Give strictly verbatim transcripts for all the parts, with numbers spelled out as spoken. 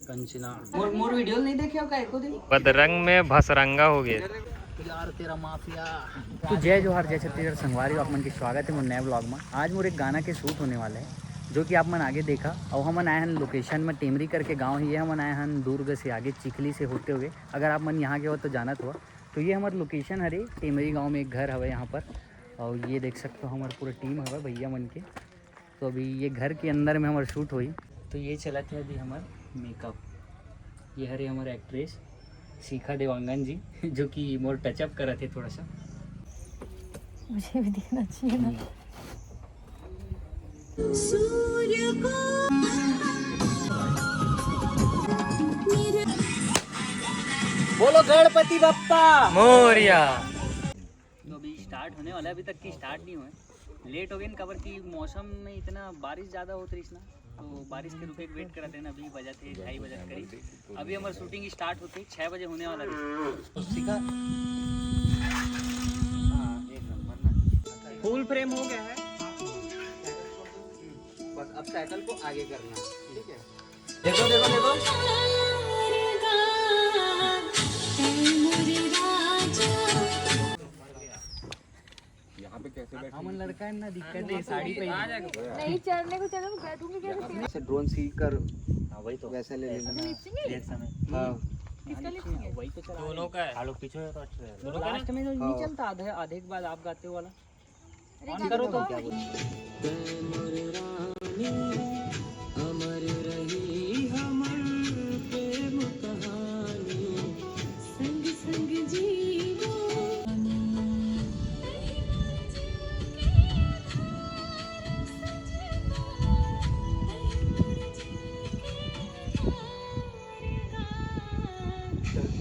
कंचना। मोर मोर video नहीं देखे हो का एको दिन? बदरंग में भसरंगा हो गए। यार तेरा माफिया। तो जय जोहार, जय छत्तीसगढ़ संगवारी, आप मन के स्वागत है मोर नए ब्लॉग में। आज मोर एक गाना के शूट होने वाला है, जो कि आप मन आगे देखा। और हमन आए हन लोकेशन में, टेमरी करके गांव ही है। हमन आए हन दुर्ग से आगे, चिखली से होते हुए। अगर आप मन यहाँ के हो तो जानत हो। तो ये हमार लोकेशन हरे, टेमरी गांव में एक घर हवे यहाँ पर। और ये देख सकते हो, हमार पूरा टीम हवे भैया मन के। तो अभी ये घर के अंदर में हमार शूट होई। तो ये चलत है अभी हमार मेकअप। ये हरे हमार एक्ट्रेस शिखा देवांगन जी, जो कि मोर टचअप करत है थोड़ा सा। मुझे भी देखना चाहिए ना। बोलो गणपति बप्पा मोरिया। तो अभी स्टार्ट होने वाला है, अभी तक की स्टार्ट नहीं हुआ है। लेट हो गए न, काबर कि मौसम में इतना बारिश ज़्यादा होत रहीस ना, तो बारिश के रुके के वेट करत है ना। अभी बजत है ढाई बजत करीब। अभी हमार शूटिंग स्टार्ट होते ही छः बजे होने वाला है। तो सीखा। हाँ, एक नंबर ना। फुल फ्रेम हो गया है। बस अब साइकिल को आगे करना है, ठीक है? देखो, देखो, देखो। यहाँ पे कैसे बैठे? हमन लड़का है ना, दिक्कत है, साड़ी पहन। नहीं, चढ़ने को चलो, बैठूंगी कैसे? ऐसे ड्रोन सी कर, हाँ, वही तो। वैसे ले लेना। अच्छा, लिपसिंग है? हाँ। किसका लिपसिंग है? वही तो चला दोनों का है। हाँ, लोग पीछे हो तो अच्छा है। दोनों का लास्ट में जो नहीं हाँ। चलता, आधे, आधे के बाद आप गाते हो वाला। अरे, ऑन करो तो। क्या बोलते हैं?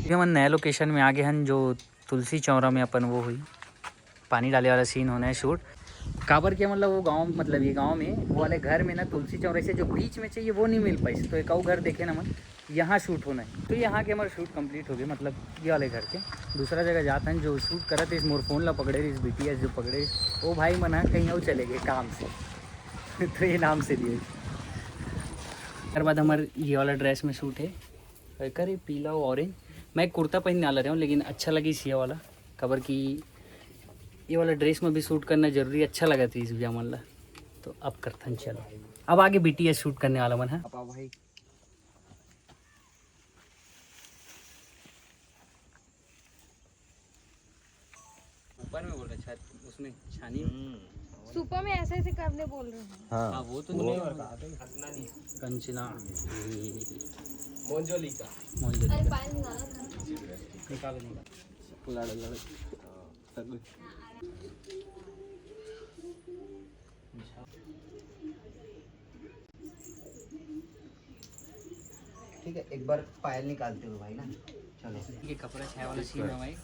ये हमन नया लोकेशन में आ गए हन, जो तुलसी चौरा में अपन वो हुई पानी डाले वाला सीन होना है शूट। काबर के मतलब वो गांव, मतलब ये गांव में वो वाले घर में ना तुलसी चौरा से जो बीच में चाहिए वो नहीं मिल पाई, तो एक और घर देखे ना मन, यहाँ शूट होना है। तो यहाँ के हमारे शूट कंप्लीट हो गए, मतलब ये वाले घर के। दूसरा जगह जात हन, जो शूट करत इस मोर फोन ला पकड़े रहिस, बीटीएस जो पकड़े रहिस, वो भाई मन ह कहीं और चले गए काम से। तो ये नाम से लिए। ओकर बाद हमारे ये वाला ड्रेस में शूट है, एकर ये पीला और ऑरेंज। मैं कुर्ता पहनने वाला रहा हूँ, लेकिन अच्छा लगी ये वाला, काबर कि ये वाला ड्रेस में भी शूट करना जरूरी, अच्छा लगा थी इस भैया मन ला। तो अब करथन, चलो, अब आगे बीटीएस शूट करने वाला मन है। पापा भाई। ऊपर में बोल रहे, छत, उसमें छानी। सुपर में ऐसे ऐसे करने बोल रहे हैं। हाँ, हाँ, वो तो वो नहीं होता। कंचना। मोंजोलिका। मोंजोलिका। अरे, पायल निकाला था। निकालो, निकालो। लड़, लड़। ठीक है, एक बार पायल निकालते हो भाई ना। चलो। ये कपड़ा छाया वाला सीन है भाई,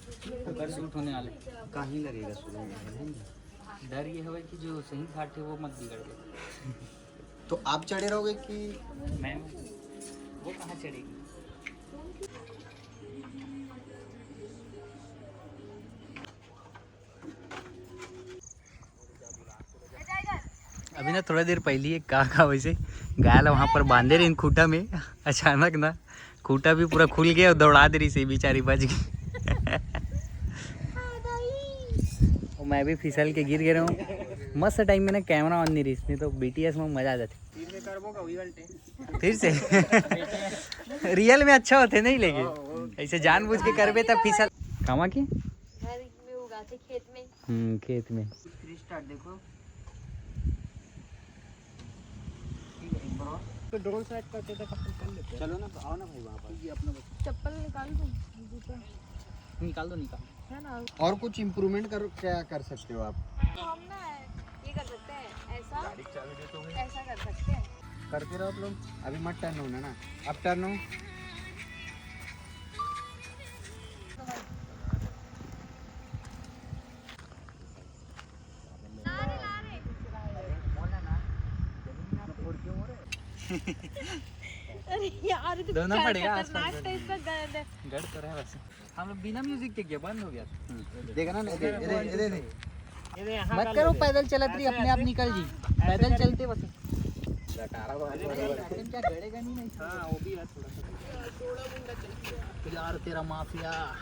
ऊपर शूट होने वाला है। कहीं लगेगा शुरू में, है ना? डर ये है कि जो सही घाट है वो मत बिगड़ जाए। तो आप चढ़े रहोगे कि मैं? वो कहाँ चढ़ेगी? अभी ना थोड़ा देर पहली एक का का वैसे गाय ला वहाँ पर बांधे रहिन खूटा में, अचानक ना खूटा भी पूरा खुल गया और दौड़ा दे रहिस, बेचारी बच गई। और मैं भी फिसल के गिर गया हूँ। मस्त टाइम में ना कैमरा ऑन नहीं रहिस, नहीं तो बीटीएस में मजा आ जाती। फिर से रियल में अच्छा होते नहीं, लेकिन ऐसे जानबूझ के करबे तब फिसल। कामा की? घर में उगाते खेत में। हम्म, खेत में। थ्री स्टार देखो। ठीक है, एक बार और। तो ड्रोन से करते तो कब कर लेते हैं। चलो ना, तो आओ ना भाई वहाँ पर। ये अपना बस चप्पल निकाल दूँ, जूता? निकाल दो, निकाल। है ना? और कुछ इम्प्रूवमेंट कर, क्या कर सकते हो आप? तो हम ना ये कर सकते हैं, ऐसा, गाड़ी की चाबी दे तो भाई। ऐसा कर सकते हैं। करते रहो आप लोग, अभी मत टर्न होना ना, अब टर्न हो। अरे यार, ये तो दोनों क्या पड़ेगा खतरनाक आसपास में। टाइप का गंध है। गड़ तो रहा वैसे। हम लोग बिना म्यूजिक के गया, बंद हो गया। देखा ना, नहीं, ये दे, ये दे, ये दे, ये दे। ये दे, यहाँ मत का करो, ले। पैदल चलत रही, ऐसे, अपने आप ऐसे। निकल जी। ऐसे पैदल कर। चलते बस। हाँ, वो भी है थोड़ा सा। यार, तेरा माफिया।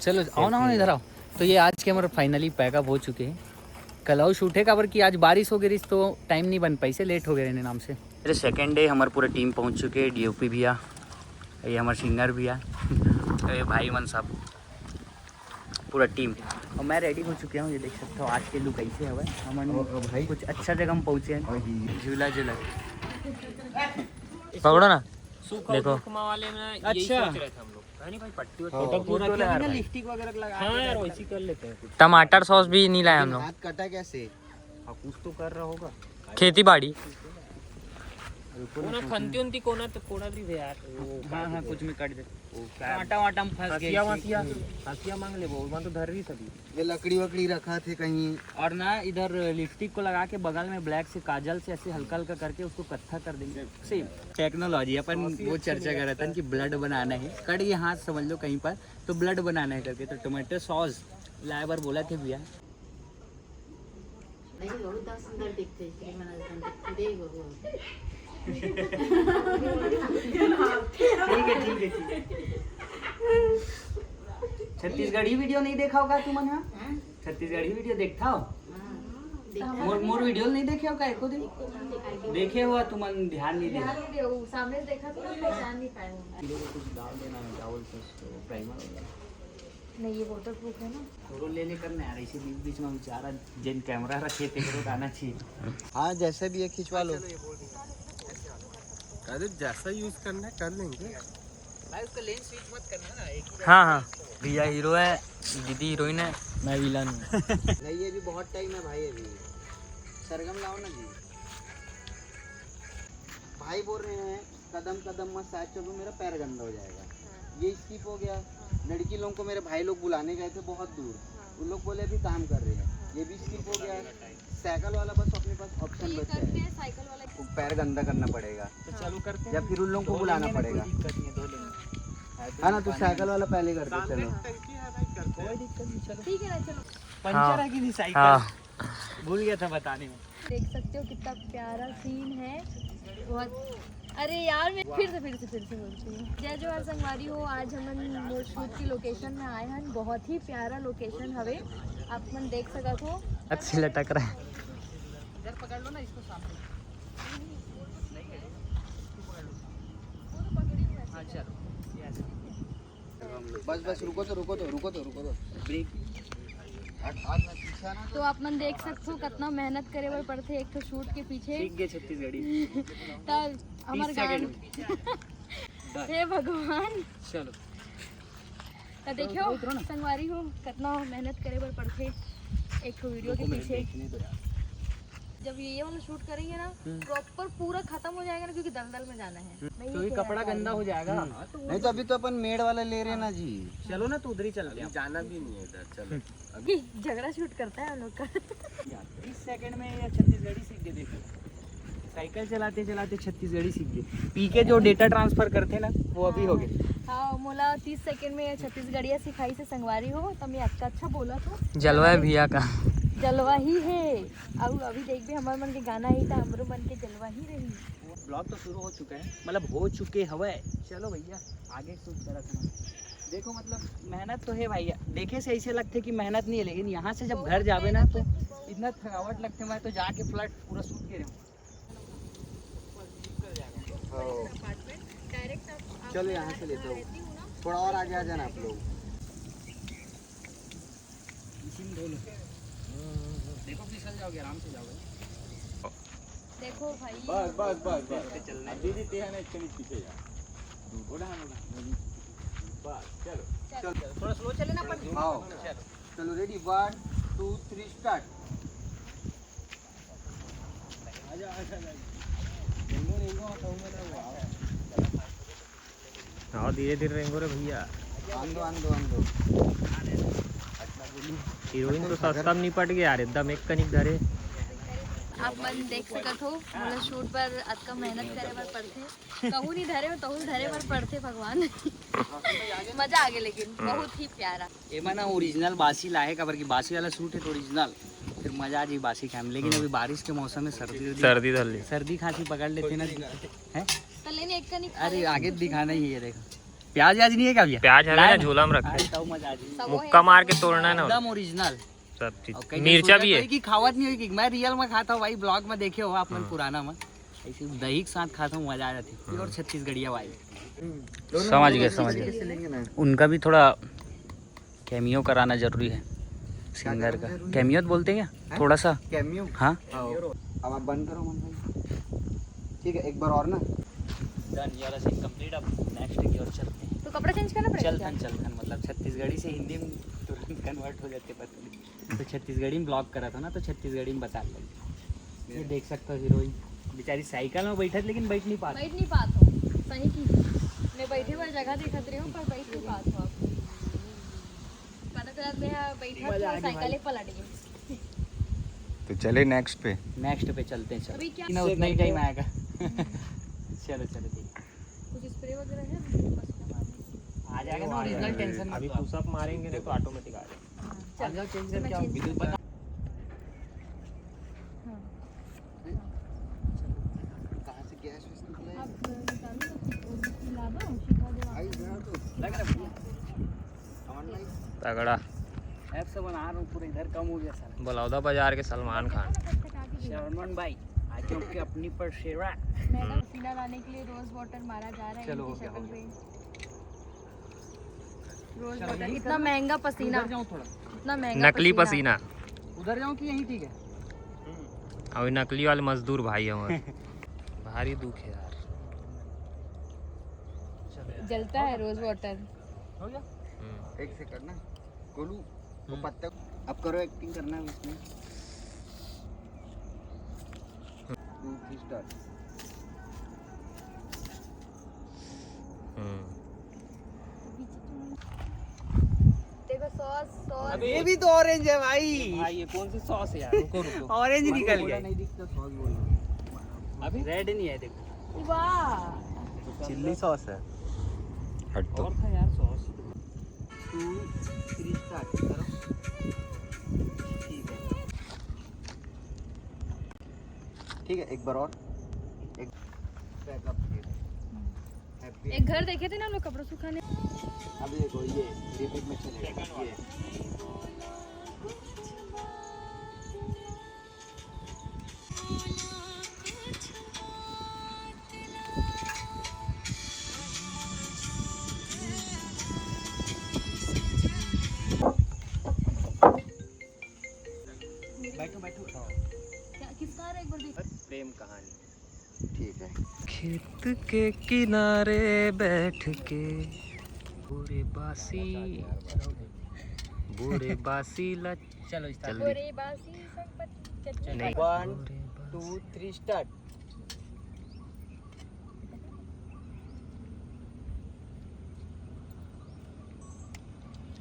चलो, आओ ना, आओ ना, इधर आओ। तो ये आज के हमारे finally pack up हो चुके हैं। कल आओ shoot है, काबर कि आज बारिश हो गई रही, तो time नहीं बन पाई, से late हो गए रहने नाम से। अरे, second day, हमारे पूरा team पहुंच चुके हैं, डीओपी भैया, ये हमारे सिंगर भैया, ये भाई मन सब, पूरा team। और मैं ready हो चुके हूँ, ये देख सकते हो आज के look ऐसे हवे। हमन और, और भाई? कुछ अच्छा जगह में पहुंचे हैं। और ये झूला झूला। पकड़ो ना। देखो। वाले में यही अच्छा। सोच रहे थे हम लोग। है नहीं भाई, पट्टी वट्टी। हाँ। फोटो पूरा किया ना, लिपस्टिक वगैरह लगा। हाँ यार, वैसे ही कर लेते हैं कुछ। टमाटर सॉस भी नहीं लाए हम लोग। हाथ कटा कैसे? हाँ, कुछ तो कर रहा होगा। खेती बाड़ी। कोना खंती उंती कोना तो कोना भी दे यार। वो हाँ, हाँ, कुछ में कट दे। वो क्या? आटा वाटा में फंस गए हंसिया इसी। वंसिया, हंसिया मांग ले, वो वहाँ तो धर रही सभी। ये लकड़ी वकड़ी रखा थे कहीं। और ना, इधर लिपस्टिक को लगा के बगल में ब्लैक से काजल से ऐसे हल्का हल्का करके उसको कत्था कर देंगे। सेम टेक्नोलॉजी। अपन वो चर्चा कर रहे थे कि ब्लड बनाना है, कट गया हाथ समझ लो कहीं पर, तो ब्लड बनाना है करके, तो टमाटो सॉस लाए बार बोला थे भैया। नहीं, बहुत सुंदर दिखते हैं, श्रीमान हस्बैंड दिखते, देख बहुत। ठीक है, ठीक है, ठीक है। छत्तीसगढ़ी वीडियो नहीं देखा होगा तुमन, हाँ? हाँ? छत्तीसगढ़ी वीडियो देखता हो? हाँ, देखा। मोर, मोर वीडियो नहीं देखे हो का एको दिन? एको दिन देखा है। देखे हो, तुमन ध्यान नहीं दे। ध्यान नहीं दे, वो सामने से देखा तो पहचान नहीं पाए हो। किलो को कुछ डाल देना है, चावल सॉस, तो प्राइमर वगैरह। नहीं, ये वाटर प्रूफ है ना। थोड़ा ले लेकर ना यार, ऐसे बीच बीच में बेचारा जिन कैमरा रखे थे, वो आना चाहिए। हाँ, जैसे भी है, खिंचवा लो। अरे, जैसा यूज करना है, कर लेंगे। भाई, उसका लेंस स्विच मत करना ना, एक ही हाँ, हाँ। भैया हीरो है, दीदी हीरोइन है, मैं विलन हूँ। नहीं, ये भी बहुत टाइम है भाई, अभी सरगम लाओ ना जी। भाई बोल रहे हैं, "कदम कदम मत साथ चलो, मेरा पैर गंदा हो जाएगा।" हाँ। ये स्किप हो गया। हाँ। लड़की लोगों को मेरे भाई लोग बुलाने गए थे बहुत दूर, हाँ। उन लोग बोले, "अभी काम कर रहे हैं।" हाँ। ये भी स्किप हो गया। साइकिल वाला बस अपने पास ऑप्शन बचा है। साइकिल वाला। वो पैर गंदा करना पड़ेगा। तो चालू करते हैं। या फिर उन लोगों को बुलाना पड़ेगा। कोई दिक्कत नहीं है, धो लेंगे। है ना, तो साइकिल वाला पहले कर दो, चलो। टंकी है भाई, करते हैं। कोई दिक्कत नहीं, चलो। ठीक है ना, चलो। पंचर हाँ। है कि नहीं साइकिल? हाँ। भूल गया था बताने में। देख सकते हो कितना प्यारा सीन है। बहुत, अरे यार, मैं फिर से, फिर से, फिर से बोलती हूँ। जय जोहार संगवारी हो, आज हमन मोर शूट की लोकेशन में आए हन। बहुत ही प्यारा लोकेशन हवे, आप मन देख सकत हो। अच्छी लटक रहा है। इधर पकड़ लो ना इसको सामने। नहीं, नहीं, इसको पकड़ लो। हाँ, चलो, ये आ जाओ। बस, बस, रुको तो, रुको तो, रुको तो, रुको तो। ब्रेक। हट, हट, हट, पीछे आना तो। तो आप मन देख सकते हो कितना मेहनत करे बर पड़थे एक ठो शूट के पीछे। सीख गए छत्तीसगढ़ी। तब हमारे तीस सेकंड गान में। Done। हे भगवान। चलो। तो देखियो, उतरो, उतरो ना। संगवारी हो, कितना मेहनत करे बर पड़थे एक ठो वीडियो के रुको, मेरे पीछे। देखने दो यार। जब ये, ये वाला शूट करेंगे ना, हम्म। प्रॉपर पूरा खत्म हो जाएगा ना, क्योंकि दलदल में जाना है। हम्म। मैं ये क्योंकि कह रहा कपड़ा था गंदा अभी। हो जाएगा। हम्म। हाँ, तो नहीं, तो अभी तो अपन मेड़ वाला ले रहे हैं ना जी। चलो ना, तो उधर ही चलते हैं। अभी जाना भी नहीं है इधर, चलो। अभी झगड़ा शूट करता है हम लोग का। तीस सेकंड में ये छत्तीसगढ़ी सीख गए, देखो। साइकिल चलाते चलाते छत्तीसगढ़ी सीख गए। पी के जो डेटा ट्रांसफर करते ना, वो अभी हो गए। हाँ, मोला तीस सेकंड में ये छत्तीसगढ़िया सिखाइस संगवारी हो, तो मैं अच्छा अच्छा बोला तो। जलवा है भैया का। जलवा ही है। अब अभी देखबे, हमारे मन के गाना ही था, हमरो मन के जलवा ही रही। ब्लॉग तो शुरू हो चुका है, मतलब हो चुके हवे। चलो भैया, आगे शूट करत हन। देखो, मतलब मेहनत तो है भाई, देखे से ऐसे लगथे कि मेहनत नहीं है, लेकिन यहाँ से जब घर जाबे ना तो इतना थकावट लगथे। मैं तो जाके फ्लैट पूरा सूत के रहूँ। हाँ। चलो, यहाँ से लेता हूँ, थोड़ा और आगे आ जाना आप लोग। इसी में धो लो। देखो, फिसल जाओगे, आराम से जाओगे। देखो भाई। बस, बस, बस, बस। चलना है। दीदी, ते है ना, इसके पीछे जा। उड़ा, उड़ा। बस, चलो। चलो। चलो, थोड़ा स्लो चले ना अपन। हाँ। चलो। चलो, ready, one, two, three, start. आजा, आजा, आजा। रेंगो, रेंगो, कहूँगा ना वो, आओ। हाँ, धीरे धीरे रेंगो रे भैया। आन दो, आन दो, आन दो। हीरोइन तो सस्ता में निपट गया यार, एकदम एक कनिक धरे। आप मन देख सकत हो, मोला शूट बर अतका मेहनत करे बर पड़थे। कहूँ नहीं धरे हो, तहूँ धरे बर पड़थे भगवान। मजा आ गया, लेकिन बहुत ही प्यारा। एमा ना ओरिजिनल बासी लाहे, काबर कि बासी वाला शूट है तो ओरिजिनल, फिर मजा आ जाए बासी खाए में। लेकिन अभी बारिश के मौसम में सर्दी, सर्दी धर ली। सर्दी खांसी पकड़ लेते ना, है? तो लेने एक का नहीं खा अरे लेते। आगे दिखाना ही है, देखो। प्याज व्याज नहीं है क्या भैया? प्याज हवे ना, लाए ना? झोला में रखे। हाँ, तब मजा आ जाए। सब वो मुक्का है, मार सब के वो तोड़ना है ना। एकदम ओरिजिनल। सब चीज। और कहीं मिर्चा सोचो भी है। कि खावत नहीं होगी, मैं रियल में खाता हूँ भाई, ब्लॉग में देखे हो आप मन पुराना में, ऐसे दही के साथ खाता हूँ, मजा आ जाती है। प्योर छत्तीसगढ़िया वाली। समझ गया, समझ गया। उनका भी थोड़ा कैमियो कराना जरूरी है सिंगर का। कैमियो तो बोलते हैं क्या? थोड़ा सा। कैमियो? हाँ। अब आप बंद करो मन भाई। ठीक है, एक बार और ना। डन, ये वाला सीन कंप्लीट। अब नेक्स्ट की ओर चलते हैं। तो कपड़ा चेंज करना पड़ेगा चल क्या? थन, चल थन, मतलब छत्तीसगढ़ी से हिंदी में तुरंत कन्वर्ट हो जाते, पता नहीं। तो छत्तीसगढ़ी में ब्लॉग करा था ना, तो छत्तीसगढ़ी में बता लगे। ये देख सकते हो हीरोइन बेचारी साइकिल में बैठत, लेकिन बैठ नहीं पात। बैठ नहीं पात हो, सही की। मैं बैठे हुए जगह देखत रही हूँ, पर बैठ नहीं पात हो आप। पता चला मैं यहाँ बैठा मजा थी और आ गया साइकिल भाई। ही पलट गई। तो चले नेक्स्ट पे। नेक्स्ट पे चलते हैं, चलो। अभी क्या? इतना, उतना ही टाइम आएगा। चलो, चलो, ठीक। कुछ स्प्रे वगैरह है? बस क्या मारने की? आ जाएगा ना, ओरिजिनल टेंशन मत अभी लो। पुशअप मारेंगे ना, तो ऑटोमेटिक आ जाएगा। हाँ, चल। अंदर चेंज तो मैं करके आओ। चेंज कर बता। हाँ। कहाँ से गैस वैस निकला है? आप निकालो ना, कुछ ला दो, शिका दो आप। आई इधर तो लग रहा है। तगड़ा। ऐप से बना रहा हूँ पूरा, इधर कम हो गया सारा। बलौदा बाजार के सलमान खान। शरमन भाई, आज आपके अपनी पर शेरा। मैडम, पसीना लाने के लिए रोज वाटर मारा जा रहा है चलो, इनकी हो गया, शक्ल हो गया। पे। रोज चलो, वाटर, यहीं इतना करो। महंगा पसीना। उधर जाओ थोड़ा। इतना महंगा नकली पसीना। पसीना। उधर जाओ कि यहीं ठीक है? अभी नकली वाले मजदूर भाई हमारे। भारी दुख है यार। चलो यार। जलता है रोज वाटर। हो गया? हम्म। एक सेकंड ना। गोलू, वो हम्म। पत्ता अब करो, एक्टिंग करना है इसमें। Two, three, start. हम्म। देखो सॉस, सॉस। अबे ये भी तो ऑरेंज है भाई। ये भाई, ये कौन सी सॉस है यार? रुको, रुको। ऑरेंज भाई, निकल बोला गया। नहीं दिखता, सॉस बोल रहा हूँ। अभी रेड नहीं है, देखो। वाह। चिल्ली सॉस है। हट तो। और था यार सॉस। टू, थ्री, स्टार्ट करो। ठीक है, ठीक है, एक बार और। एक बैकअप। एक घर देखे थे ना हम लोग कपड़ों सुखाने। अभी देखो, ये रिपीट में चलेगा ये। बैठो, बैठो। क्या, किसका आ रहा है, एक बार देख। प्रेम कहानी। ठीक है। खेत के किनारे बैठ के बूढ़े बासी, बूढ़े बासी ला। चलो, start। जल्दी। बूढ़े बासी संपत्ति चटनी। नहीं। वन, बूढ़े बासी। Two, three, start.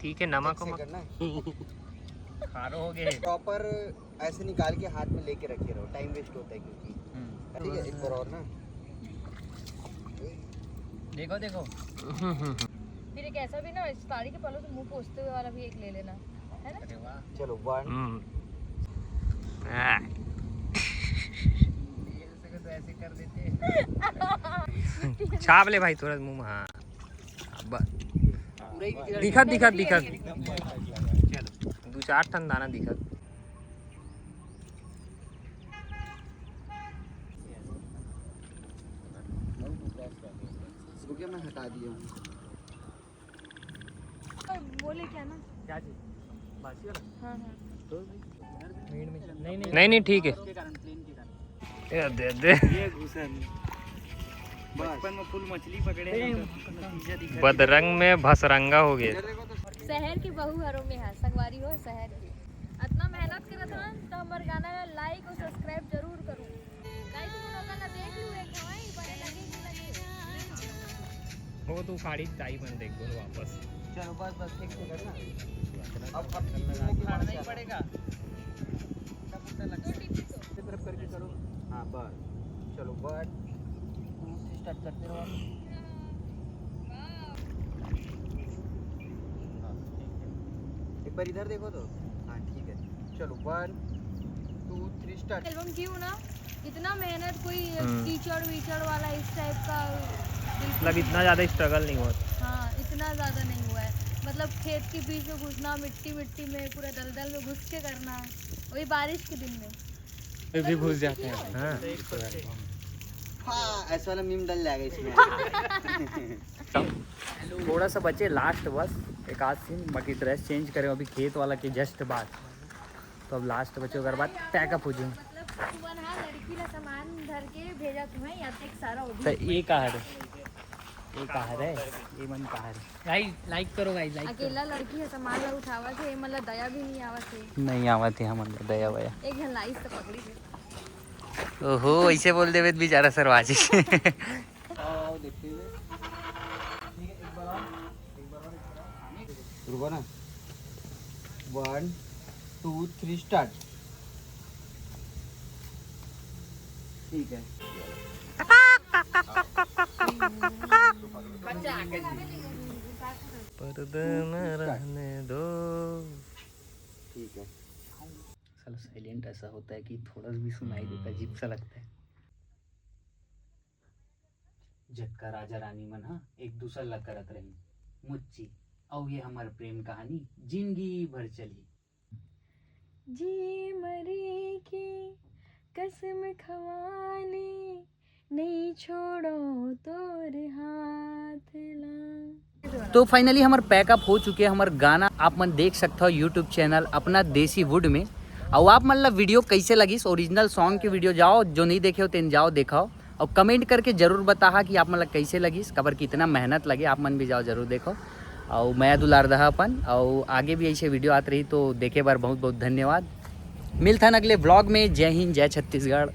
ठीक है, नमक हो। खारो हो गए। प्रॉपर ऐसे निकाल के हाथ में लेके रखे रहो, टाइम वेस्ट होता है क्योंकि। हम्म। ठीक है, एक बार और ना। देखो, देखो। फिर एक ऐसा भी ना, साड़ी के पल्लू से मुंह पोंछते हुए वाला भी एक ले लेना, है ना? अरे वाह। चलो, वन। हम्म। आ। ये तो ऐसे कर देते हैं। छाप ले भाई थोड़ा मुंह में, हाँ। अब पूरा ही दिखत, दिखत, दिखत। चलो, दो चार ठन दाना दिखत। रुकिए, मैं हटा दिया हूँ। बोले क्या ना? क्या चीज? बासी वाला? हाँ, हाँ। तो नहीं, नहीं, नहीं, ठीक है। ये दे दे। ये घुसन। बचपन में फुल मछली पकड़े हैं, तो नतीजा दिखा। बदरंग में भसरंगा हो गए। शहर के बहू हरो में है, संगवारी हो शहर के। इतना मेहनत करत हन, तो हमर गाना ला लाइक और सब्सक्राइब जरूर करो। गाइस, तुम लोग ला देख लूं, एक हवाई बड़े लगे कि लगे। वो तो उखाड़ी ताई मन देख बोल वापस। चलो, बस, बस, ठीक से करना। अब, अब उखाड़ना ही पड़ेगा। दो टिप्पी तो। बस, चलो, वन, टू, थ्री, स्टार्ट करते रहो। हाँ, ठीक है। एक बार इधर देखो तो। हाँ, ठीक है, चलो, वन, टू, थ्री, स्टार्ट। एल्बम की हूँ ना, इतना मेहनत, कोई हम्म। कीचड़ वीचड़ वाला इस टाइप का बिल्कुल मतलब नहीं। इतना ज़्यादा स्ट्रगल नहीं हुआ। हाँ, इतना ज़्यादा नहीं हुआ है। मतलब खेत के बीच में घुसना, मिट्टी मिट्टी में, पूरा दलदल में घुस के करना, वही बारिश के दिन में। फिर भी घुस जाते हैं। हाँ। हाँ, ऐसा वाला मीम डल जाएगा इसमें। थोड़ा सा बचे लास्ट बस, एक आध सीन, बाकी ड्रेस चेंज करें, अभी खेत वाला के जस्ट बाद। तो अब लास्ट बचे, ओकर बाद पैकअप हो जाए। मतलब सुमन हा लड़की ला सामान धर के भेजा तुम्हें, या तक सारा वो भी तो ये कहा रे, ये कहा रे, ये मन कहा रे। गाइस, लाइक करो गाइस, लाइक करो। अकेला लड़की है, सामान ला उठावत है, मतलब दया भी नहीं आवत है। नहीं आवत है हमन ला दया वया। एक घन लाइस तो पकड़ी है। ओहो, ऐसे बोल देवे तो बेचारा सर वाजिश। आओ, आओ, देखते हुए। ठीक है, एक बार और, एक बार और, एक बार और। रुको ना। वन, टू, थ्री, स्टार्ट। ठीक है। पर्दा न रहने दो। ठीक है। साला साइलेंट ऐसा होता है कि थोड़ा सा भी सुनाई देता है, अजीब सा लगता है। जतका राजा रानी मन ह एक दूसर ला करत रहिन मुच्ची, अउ ये हमर प्रेम कहानी जिंदगी भर चलही। जी मरे की कसम खवा ले, नहीं छोड़ो तोर हाथ ला। तो फाइनली हमर पैकअप हो चुके हे, हमर गाना आप मन देख सकत हो यूट्यूब चैनल अपना देसी वुड में। अउ आप मन ला वीडियो कैसे लगिस, ओरिजिनल सॉन्ग के वीडियो जाओ, जो नहीं देखे हो तेन जाओ देखाओ, अउ कमेंट करके जरूर बताहा कि आप मन ला कैसे लगिस, काबर कि इतना मेहनत लगे, आप मन भी जाओ जरूर देखो। अउ मया दुलार दहा अपन, अउ आगे भी ऐसे वीडियो आत रही तो देखे बर बहुत बहुत धन्यवाद। मिलथन अगले व्लॉग में। जय हिंद, जय छत्तीसगढ़।